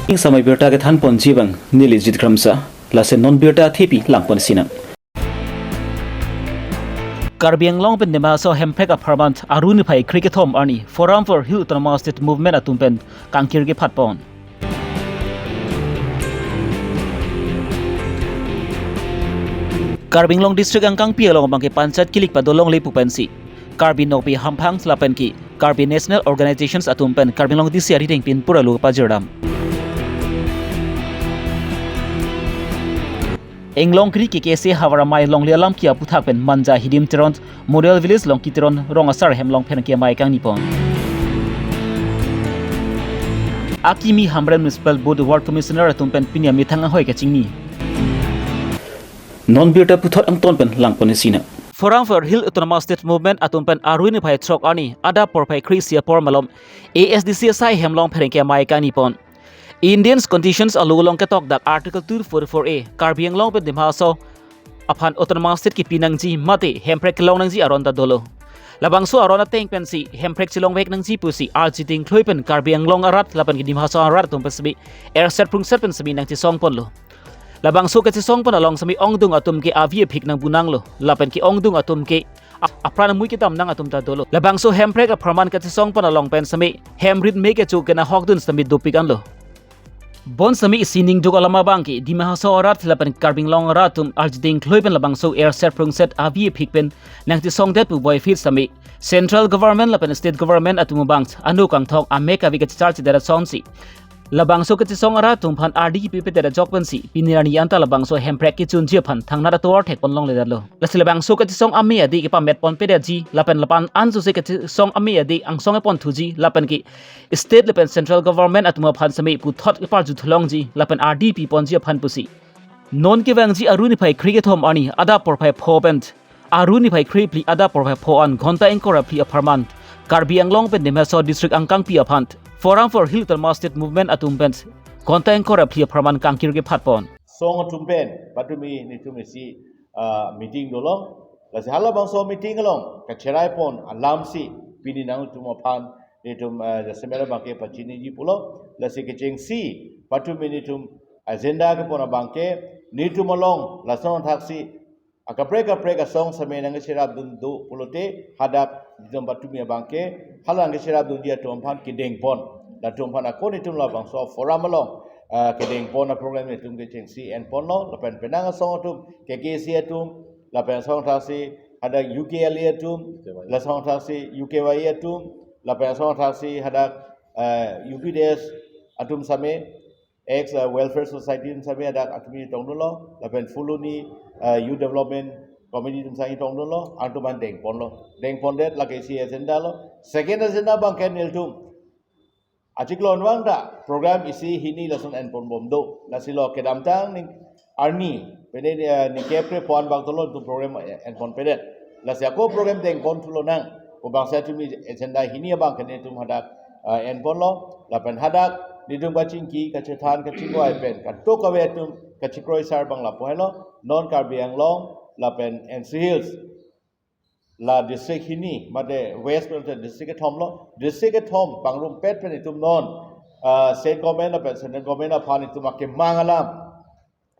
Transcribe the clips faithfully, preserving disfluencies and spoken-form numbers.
Ning samai birta kethan ponji abang neli Jit Kramsa, lason non birta thepi langpon sinang. Karbi Anglong pen Dima Hasao Hemprek apharman arni phai krekethom arni Forum for Hill Autonomous State Movement atum pen kangkir kephatpon. Karbi Anglong District angkangpi along abangke panchayat kilik padolongle pu pensi Karbi Nokbe Hamphang lapen ke Karbi National Organizations atum pen Karbi Anglong D C arideng pinpur alo pajirdam. Inglongkiri K K C havar amei longle alam ke aputhak pen Manja Hidim Teron Model Village Longki Teron rong asar Hemlong pherangke amei kangnipon. Akimi Hamren Municipal Board Ward Commissioner atum pen pini amethang ahoi kachingni. Non birta puthot angton pen langpon sinang. Forum for Hill Autonomous State Movement atum pen arni phai throk arni adap porphai kre-isi apor malom A S D C asai Hemlong pherangke amei kangnipon. Indian Constitution along ketok dak Article two forty-four A Karbi Anglong pen Dima Hasao aphan Autonomous State kipi nangji mate Hemprek kelong nangji aron ta dolo. Labangso aron ateng pensi Hemprek chelongvek nangji pusi arjiding thloi pen Karbi Anglong arat lapen ke Dima Hasao arat atum pen semi erset prungset pen semi nangchesong ponlo. Labangso kachesong pon along semi ongdung atum ke avi aphik nangpu nanglo lapen ke ongdung atum ke a-, apran amui kedam nang atum ta dolo. Labangso Hemprek apharman kachesong pon along pen semi hem rit me kecho kena hokdun semi dopik anlo. Bon semi sining duk alam abangke Dima Hasao arat lapen Karbi Anglong arat atum arjiding thloi pen labangso erset prungset avi aphik pen nangchesongdet pu boy fit semi Central Government lapen State Government atum abang ano kangthok amek avi kachechar chedet asonsi labangso kachesong arat atum aphan ardi kipipedet ajok pensi pini arni anta labangso Hemprek kechunji aphan thangnat atovar thekpon longledetlo. Lasi labangso kachesong amei adi kepamet ponpedetji lapen lapu-an anso se kachesong amei adi angsong epon thuji lapen ke State lapen Central Government atum aphan semi puthot keparju thulongji lapen ardi piponji aphan pusi non kevangji arni phai krekethom arni adap porphai pho pen arni phai krephli adap porphai pho an ghonta ingkoi ra phli apharman Karbi Anglong pen Dima Hasao District angkangpi aphan Forum for Hill Autonomous State Movement atum pen ghonta ingkoi ra phli apharman kangkir kephatpon. Song atum pen patumi netum isi, ah, meeting dolo. Lasi halabangso meeting along kacherai pon alamsi pini nangtum aphan netum, ah, jasemet abangke pachiniji pulo. Lasi kechengsi patumi netum agenda kepon abangke netum along lason thaksi akaprek kaprek asong semi nangcherapdun do pulote hadak netum patumi abangke hala nangcherapdunji atum aphan kedengpon. Latum aphan ako netum labangso forum along, ah, kedengpon aprogram netum kechengsi enponlo lapen penang asong atum K K C atum lapen asong thaksi hadak U K L A atum, lasong thaksi U K Y A atum, lapen asong thaksi hadak, eh, U P D S atum semi ex, uh, Welfare Society atum semi hadak atumi tongdunlo, lapen Phuloni, uh, Youth Development Committee atum semi tongdunlo, atum an dengponlo. Dengpondet lake isi agenda lo. Second agenda abangke nelitum achiklo anwang ta program isi hini lason enponbom do. Lasilo kedamtang ning arni, pene, uh, ningkep kre pho an bak tolo netum program, eh, enponpedet. Lasi ako program dengpon thulonang pu abangsi atumi agenda hini abangke netum hadak, ah, enponlo, lapen hadak netum kachingki kachethan kachingvai pen kadokave atum kachikroi sar abang lapu helo, non Karbi Anglong lapen N C Hills la district hini mate West Belt district kethomlo, district kethom pangrumpet pen netum non, ah, state government lapen central government aphan netum akemang alam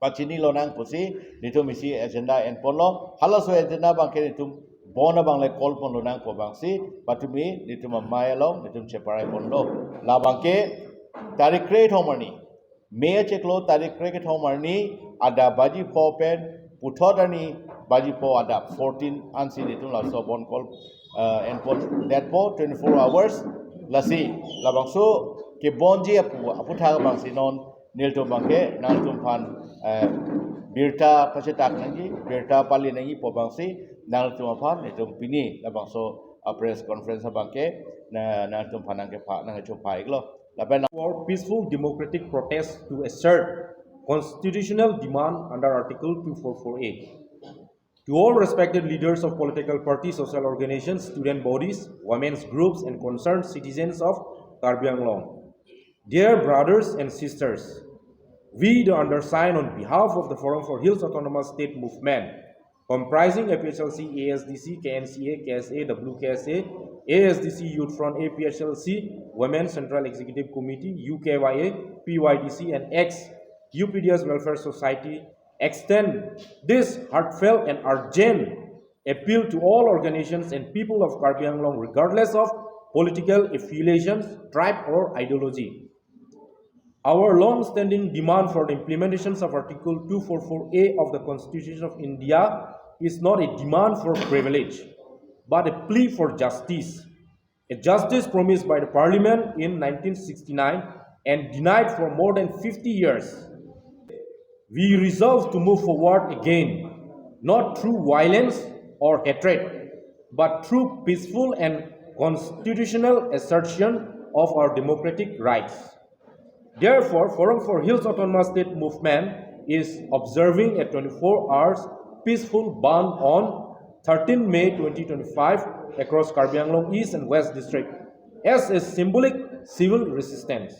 pachinilonang pusi netum isi agenda enponlo. Halaso agenda abangke netum bon abang le call ponlonang pu abangsi patumi netum amei along netum cheparai ponlo. Labangke tarik krethom arni, May achiklo tarik krekethom arni adap baji pho pen puthot arni baji pho adap fourteen ansi netum laso bon call, eh, enpondetpo twenty-four hours. Lasi labangso kebonji apu, aputhak abangsi non nelitum abangke nangtum aphan, eh, birta pachetak nangji, birta pali nangji pu abangsi nangtum aphan netum pini labangso, ah, press conference abangke na, nangtum aphan nangkepha, nangkechopha iklo. Lapen for peaceful democratic protest to assert constitutional demand under Article two four four A. To all respected leaders of political parties, social organizations, student bodies, women's groups, and concerned citizens of Karbi Anglong. Dear brothers and sisters, we, the undersigned, on behalf of the Forum for Hills Autonomous State Movement, comprising A P H L C, A S D C, K N C A, K S A, W K S A, A S D C Youth Front, A P H L C, Women Central Executive Committee, U K Y A, P Y D C, and ex U P D S Welfare Society extend this heartfelt and urgent appeal to all organizations and people of Karbi Anglong, regardless of political affiliations, tribe, or ideology. Our long-standing demand for the implementations of Article two four four A of the Constitution of India is not a demand for privilege, but a plea for justice, a justice promised by the Parliament in nineteen sixty-nine and denied for more than fifty years. We resolve to move forward again, not through violence or hatred, but through peaceful and constitutional assertion of our democratic rights. Therefore, Forum for Hills Autonomous State movement is observing a twenty-four hours peaceful bandh on thirteenth May twenty twenty-five across Karbi Anglong East and West District as a symbolic civil resistance.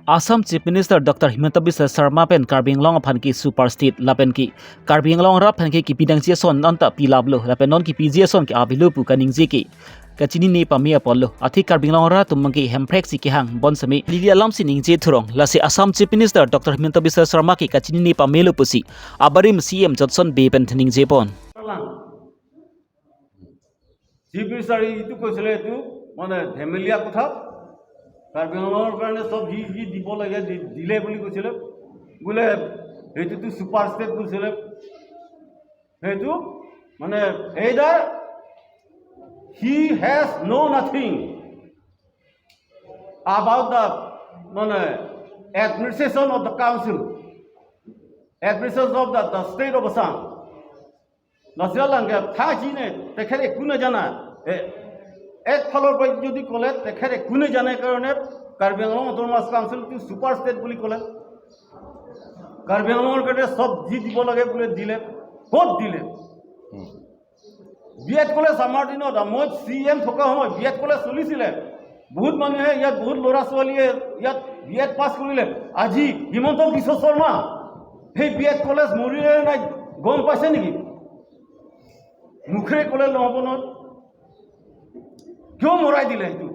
Assam Chief Minister Doctor Himanta Biswa Sarma pen Karbi Anglong aphan ke super state lapen ke Karbi Anglong arat aphan ke kipidangji ason anta pilaplo lapen non kipiji ason ke avelo pu kaningje ke kachinine pame apotlo. Athe Karbi Anglong arat atum ke hemprek si kehang bonseme lili alam si ningje thurong. Lasi Assam Chief Minister Doctor Himanta Biswa Sarma ke kachinine pamelo pusi abarim C M Jotson Bey pen ningje pon. Chief মিনিষ্টাৰে এইটো কৈছিলে, এইটো মানে ধেমেলীয়া কথা। কাৰ্বি আংলঙৰ কাৰণে চব যি যি দিব লাগে দি- দিলে বুলি কৈছিলে। বোলে সেইটোতো ছুপাৰ ষ্টেট বুলিছিলে। সেইটো মানে either he has know nothing about the মানে administration of the council, administration of the, the state of Assam। নাজিৰালাংকে থাকি নে তেখেতে একো নাজানা। এ- একফালৰ পৰা যদি ক'লে তেখেতে একো নাজানে কাৰণে কাৰ্বি আংলং অট'নমাছ কাউন্সিলটো ছুপাৰ ষ্টেট বুলি ক'লে। কাৰ্বি আংলঙৰ কাৰণে চব যি দিব লাগে বোলে দিলে। ক'ত দিলে? বি এড কলেজ আমাৰ দিনত, মই চি এম থকা সময়ত বি এড কলেজ চলিছিলে। বহুত মানুহে ইয়াত, বহুত ল'ৰা ছোৱালীয়ে ইয়াত বি এড পাছ কৰিলে। আজি হিমন্ত বিশ্ব শৰ্মা সেই বি এড কলেজ মৰিলে নাই গম পাইছে নেকি? মুখেৰে ক'লে নহ'ব নহয়। কিয় মৰাই দিলে সেইটো?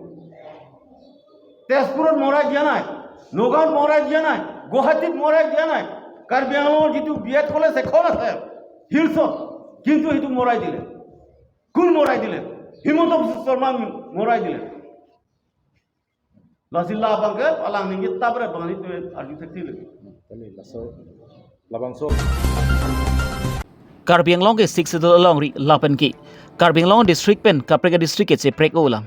তেজপুৰত মৰাই দিয়া নাই, নগাঁৱত মৰাই দিয়া নাই, গুৱাহাটীত মৰাই দিয়া নাই। কাৰ্বি আংলঙৰ যিটো বি এড কলেজ এখন আছে হিলছত, কিন্তু সেইটো মৰাই দিলে। কোন মৰাই দিলে? হিমন্ত বিশ্ব শৰ্মা মৰাই দিলে। Lasi labang ke alang ningje tabre bang ni tu arju thekti lagi. Kali laso labangso. Karbi Anglong ke Sixth Schedule along ri lapen ke Karbi Anglong district pen kaprek district ke cheprek ulang.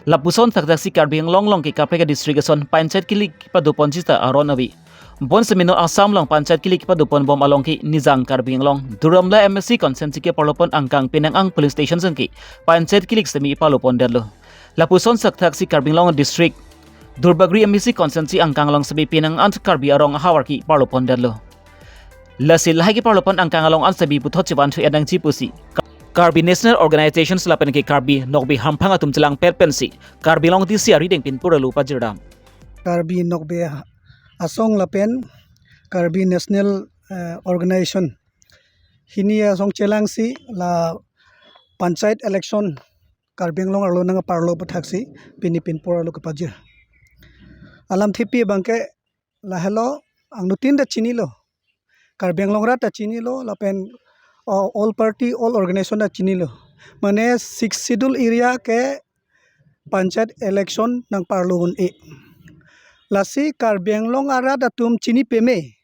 Lapuson thakthak si Karbi Anglong along ke kaprek district ason panchayat kilik padopon chita aron avi. Bonseme non Assam along panchayat kilik padopon bom along ke Nijang Karbi Anglong Duar Amla M A C constituency ke parlopon angkang Penang Ang polling station ason ke panchayat kilik semi parlopon detlo. Lapuson thakthak si Karbi Anglong district Duarbagori M A C constituency angkang along semi Penang Ang Karbi arong ahavar ke parlopon detlo. Lasi lahai ke parlopon angkang along an semi puthot chivan thu edang chipusi Karbi National Organizations lapen ke Karbi Nokbe Hamphang atum chelangpet pensi Karbi Anglong D C arideng pin pura lu pajirdam. Karbi Nokbe Asong lapen Karbi National eh, Organization hini asong chelangsi la panchayat election Karbi Anglong arlo nangparlo aputhaksi pini pinpur arlo kepajir. Alam thepi abangke lahelo, angnutin ta chinilo. Karbi Anglong arat ta chinilo lapen uh, all party, all organization ta chinilo. Mane Sixth Schedule area ke panchayat election nangparlo un-e. Lasi Karbi Anglong arat atum chini peme,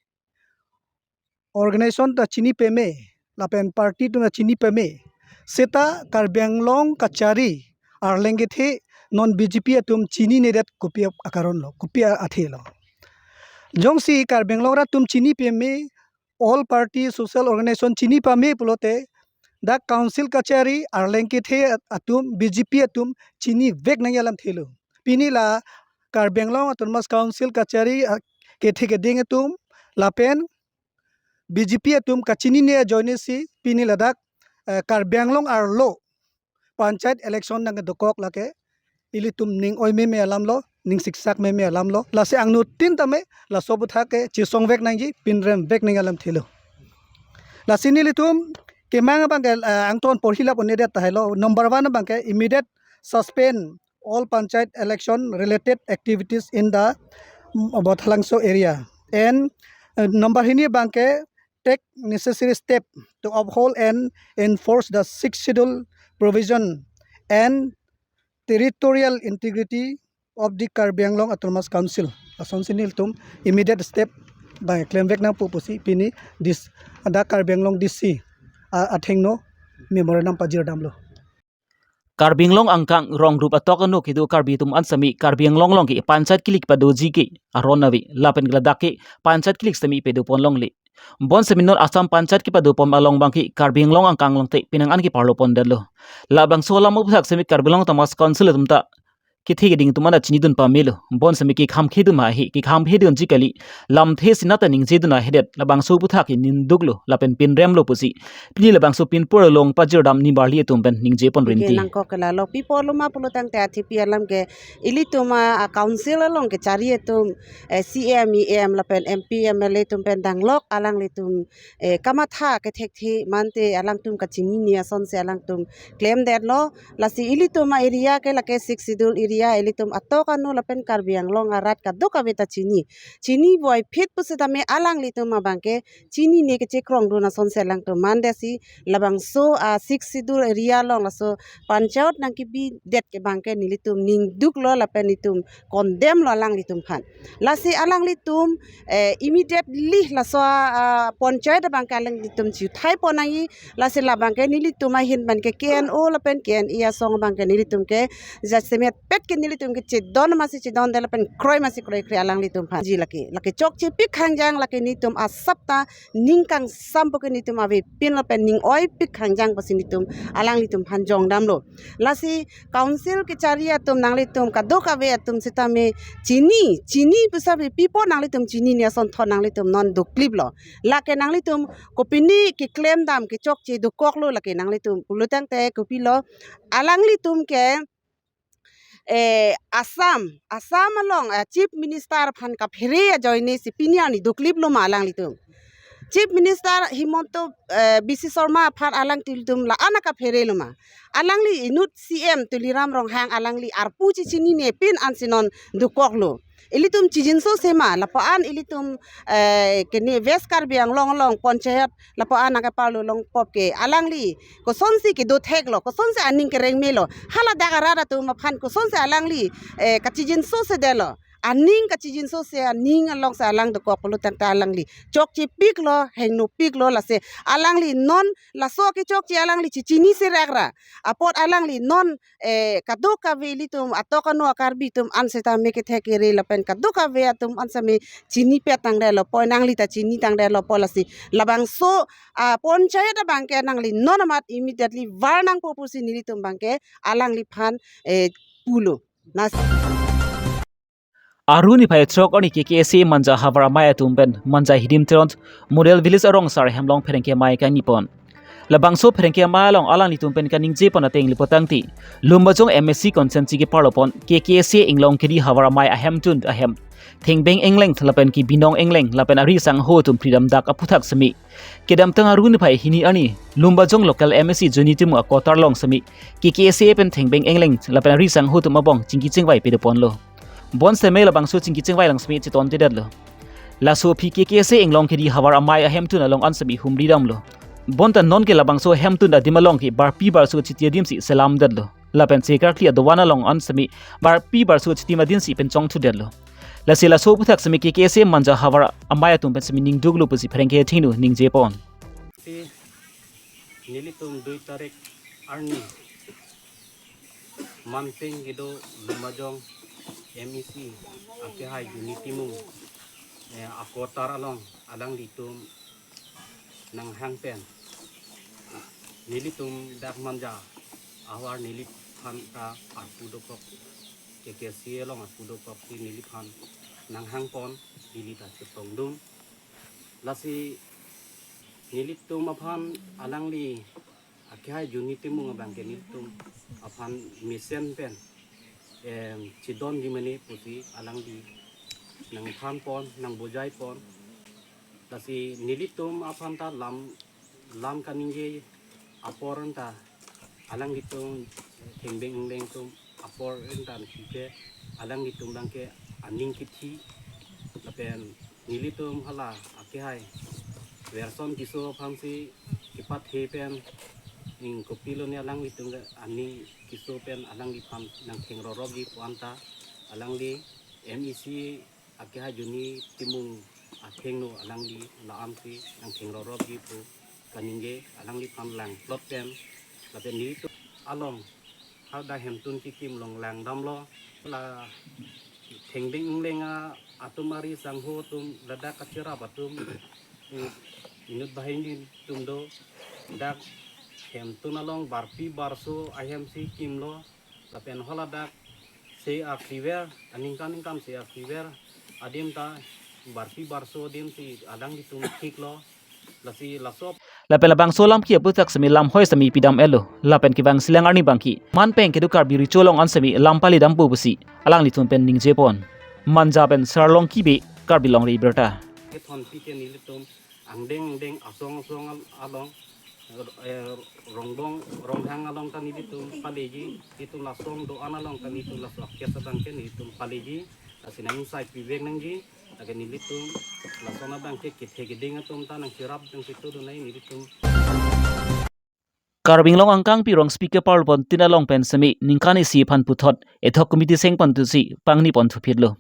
organization ta chini peme lapen party atum ta chini peme. Seta Karbi Anglong kachari arleng kethe non B J P atum chininedet kopi akaron lo, kopi athe lo. Jongsi Karbi Anglong arat atum chini peme, all party social organization chini pame pulote dak council kachari arleng kethe atum B J P atum chinivek nangji alamthe lo. Pini la Karbi Anglong Autonomous Council kachari ah, kethe keding atum lapen B J P atum kachinine ajoinesi pini ladak eh, Karbi Anglong arlo panchayat election nangkedokok lake ilitum ning oi meme alam lo, ning siksak meme alam lo. Lasi angnutin tame laso aputhak ke chesongvek nangji, pinremvek nangji alamthe lo. Lasi nelitum Kemang abangke, eh, angton porhilap un-edet tahai lo. Number one abangke immediate suspend all panchayat election related activities in the, mm, Bathalangso area. And, uh, number hini abangke take necessary step to uphold and enforce the Sixth Schedule provision and territorial integrity of the Karbi Anglong Autonomous Council. Lasonsi nelitum immediate step abang klemvek nangpo pusi pini this the Karbi Anglong D C, uh, athengno memorandum pajirdamlo. Karbi Anglong angkang rong rup atok ano kedo Karbi atum an sitame Karbi Anglong along ke panchayat kilik padoji ke aron ave lapen ke ladak ke panchayat kilik sitame pado pon longle. Bonsitame non Assam panchayat kepado pon along abangke Karbi Anglong angkang along te penang an keparlo pondetlo. Labangso alam aputhak sitame Karbi Anglong Autonomous Council atum ta kethe keding atum an ta chinidun pamelo. Bonsitame kekham khedun ahe, kekham khedunji kali. Lamthe sinat ta ningjedun ahedet. Labangso aputhak ke ningduklo lapen pinremlo pusi pini labangso pinpur along pajirdam nibarli atum pen ningje pon rinti. Nangkok ke lalo pipo loma pulo tangte athipi alam ke ilitum a, a council along kechari atum, eh, C M, E M lapen M P, M L A atum pen danglok alanglitum, eh, kamatha kethekthe mante alangtum kachinine asonsi alangtum klemdetlo. Lasi ilitum a area ke lake Sixth Schedule area, ilitum atok ano lapen Karbi Anglong arat kadokave ta chini. Chini voiphit pusitame alanglitum abangke chinine kechekrongdun asonsi alangtum mandetsi labangso a Sixth Schedule area along laso panchayat nangkebidet ke abangke nelitum ningduklo lapen itum condemn lo alanglitum aphan. Lasi alanglitum, eh, immediately laso a, a panchayat abangke alanglitum chiuthai pon nangji. Lasi labangke nelitum ahin abangke K N O lapen K N A asong abangke nelitum ke jasemet pet ke nelitum ke chedon masi chedonde lapen kroi masi kroikre alanglitum aphan. Ji lake, lake chokche pik khangjang lake nelitum asap ta ning kangsampo ke nelitum avepin lapen ning oipik khangjang pusi nelitum alanglitum aphan jongdamlo. Lasi council kechari atum nanglitum kadokave atum sitame chini, chini pusitame pipo nanglitum chinine asonthot nanglitum non dokliplo. Lake nanglitum kopine keklemdam kechokche dokoklo lake nanglitum pulo tangte kopilo alanglitum ke, eh, Assam, Assam along, eh, Chief Minister aphan kaphere ajoine si pini arni dokliplo ma alanglitum. Chief Minister Himanta, eh, B C Sarma aphan alanglitum la-an kapherelo ma. Alangli inut C M Tuliram Ronghang alangli arpu chechinine pin ansi non dokoklo. Ilitum chijinso sema, lapuan ilitum, eh, kene West Karbi Anglong along panchayat lapuan nangkeparlo longpop ke alangli kosonsi kedotheklo, kosonsi aning kerengmelo, haladak arat atum aphan kosonsi alangli, eh, kachijinso sedetlo, aning kachijinso se aning alongsi alang dokok pulo tangte alangli chokche piklo, hengno piklo, lasi alangli non laso kechokche alangli chechini serakra apot alangli non, eh, kadokave ilitum atok ano a Karbi atum an sitame kethek kere lapen kadokave atum an sitame chinipet tangdetlo poi, nangli ta chinitangdetlo poi, lasi labangso a panchayat abangke nangli non amat immediately var nangpo pusi nelitum abangke alangliphan, eh, pulo. Nas- Aru niphai throk arni K K S A Manja havar amei atum pen Manja Hidim Teron Model Village arong sar hemlong pherangke amei kangni pon. Labangso pherangke amei along alanglitum pen kaningje pon ateng lapu tangte Lumbajong M A C constituency keparlo pon K K S A Inglong Kedi havar amei ahemtun ahem Thengbeng Engleng lapen ke Binong Engleng lapen ari sangho atum pridam dak aputhak sitame kedamtang aru niphai hini arni Lumbajong local M A C Joni Timung akotar along sitame K K S A pen Thengbeng Engleng lapen ari sangho atum abong chingki chingvai pado ponlo. Bonsitame labangso chingki chingvai lang sitame chetongtedetlo. Laso aphi K K S A Inglong Kedi havar amei ahemtun along an sitame humridamlo. Bonta nonke labangso ahemtun adim along ke barpi barso chiti adimsi selamdetlo. Lapen se karkli adovan along an sitame barpi barso chiti adimsi pen chongthudetlo. Lasi laso aputhak sitame K K S A Manja havar amei atum pen sitame ningduklo pusi pherangke athengno ningje pon. Si nelitum dui tarik arni Manpeng kedo Lumbajong M A C akehai Joni Timung, eh, akotar along alanglitum nanghang pen nelitum dak Manja ahavar neliphan ta arpu dokok, K K S A along arpu dokok si neliphan nanghang pon, neli ta chetongdun. Lasi nelitum aphan alangli akehai Joni Timung abangke nelitum aphan mesen pen, em, chedonji mene pusi alangli nangthan pon, nangbujai pon. Lasi nelitum aphan ta lam, lam kaningje apor anta alanglitum thengbeng ingleng atum apor anta nike alanglitum abangke aning kithi lapen nelitum hala akehai Werson Tisso aphansi kipathe pen ning kopilo ne alanglitum aning keso pen alangliphan nangtheng rorokji pu anta alangli M E C akehai Joni Timung athengno alangli la-ansi nangtheng rorokji pu kaningje alangliphan langplot pen lapen nelitum along hada hemtun kikim along langdamlo la thengbeng ingleng atum ari sangho atum ladak kachirap atum inut banghini atum do dak hemtun along barpi barso ahemsi kimlo lapen haladak se akriver aningkan ningkan se akriver adim ta barpi barso adim si alanglitum thiklo lasi laso. Lapen labangso alam ke aputhak semi lamhoi semi pidam-etlo lapen kevang silang arni abangke manpeng kedo Karbi Recho along an semi lam palidampo pusi alanglitum pen ningjepon. Manja pen Sarlongki Bey, Karbi Longri Abirta. Kethon pite nelitum angdeng angdeng asong asong al- along eh, Rongbong Ronghang along ta nelitum paleji, itum lasong do-an along ta nelitum laso akes abangke nelitum paleji, lasi nang sai pivek nangji, lake nelitum lason abangke kethe keding atum ta nangchirap nangchitu dunai nelitum. Karbi Anglong angkangpi rong speaker parlopon tin along pen semi ningkan isi aphan puthot ad hoc committee sengpon thusi pangni pon thuphitlo.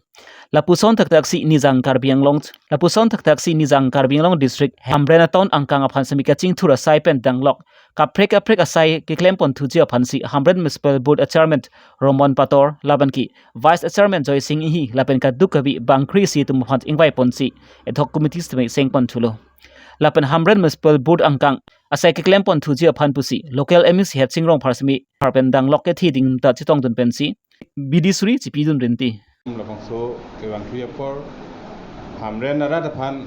Lapuson thakthak si Nijang Karbi Anglong, lapuson thakthak si Nijang Karbi Anglong District Hamren a-town angkang aphan semi kachingthur asai pen danglok kaprek kaprek asai keklempon thuji aphansi Hamren Municipal Board a-chairman Romon Pator labanki Vice a-chairman Joysing Inghi lapen kadokave bangkri isi atum aphan ingvaiponsi ad hoc committee semi sengpon thulo. Lapen Hamren Municipal Board angkang asai keklempon thuji aphan pusi local M A C Headsing Rongphar semi pharpen danglok kethe ding ta chetongdun pensi bidi suri chipidun rinti. Labangso kevang thuji apor Hamren arat aphan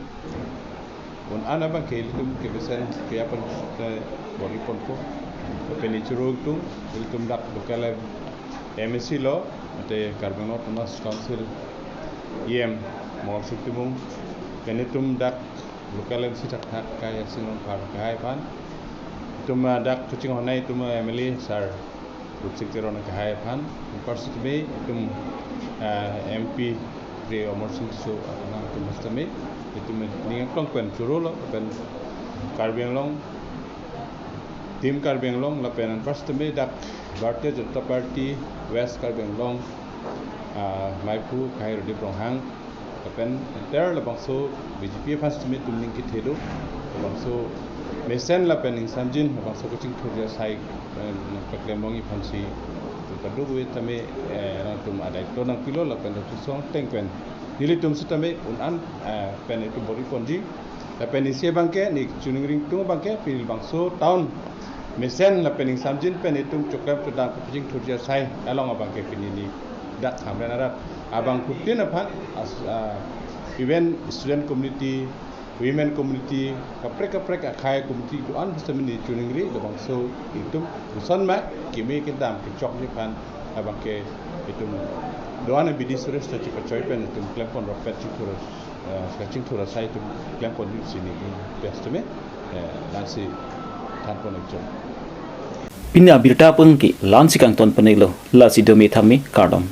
un-an abangke ilitum kevesen kevangpon bor-iponpo. Lapen ichoro atum ilitum dak local M A C lo, mate Karbi Anglong Autonomous Council E M Morsing Timung, pen itum dak local M C thakthak kai Headsing Rongphar kai aphan. Itum ah, dak kachinghon-ai itum ah, M L A sir Rupsing Teron kai aphan. Anparsi tame itum ah, M P Shri Amarsing Tisso aphan itum sitame itum ning aklong pen chorolo pen Karbi Anglong, Team Karbi Anglong lapen anparsi tame dak Bharatiya Janata Party West Karbi Anglong ah, maiphu Khai Rodip Ronghang lapen entire labangso B J P aphan sitame itum ning kethe do. Labangso mesen lapen ingsamjin labangso kachingthurji asai eh, paklem bangji aphansi itum kadokave tame eh, nangtum adai to nangpilo lapen lapuson ateng pen nelitum sitame un-an eh, pen itum bor-iponji. Lapen isi abangke ne choningri ingtung abangke pini labangso town mesen lapen ingsamjin pen itum choklem chodang kachingthurji asai along abangke pini ne dak Hamren arat abangphutin aphan as- ah, even student community, women community, kaprek kaprek akhai community do-an sitame ne choningri labangso itum koson ma keme kedam kechokji aphan abangke itum do-an bidi suri ta chipachoi pen itum klempon ropet chingthur eh, kachingthur asai itum klempon di sini itum best me eh, lasi thanpon itum. Pini abirta pun ke la-ansi kangton pon-iklo, lasi dome thame kardom.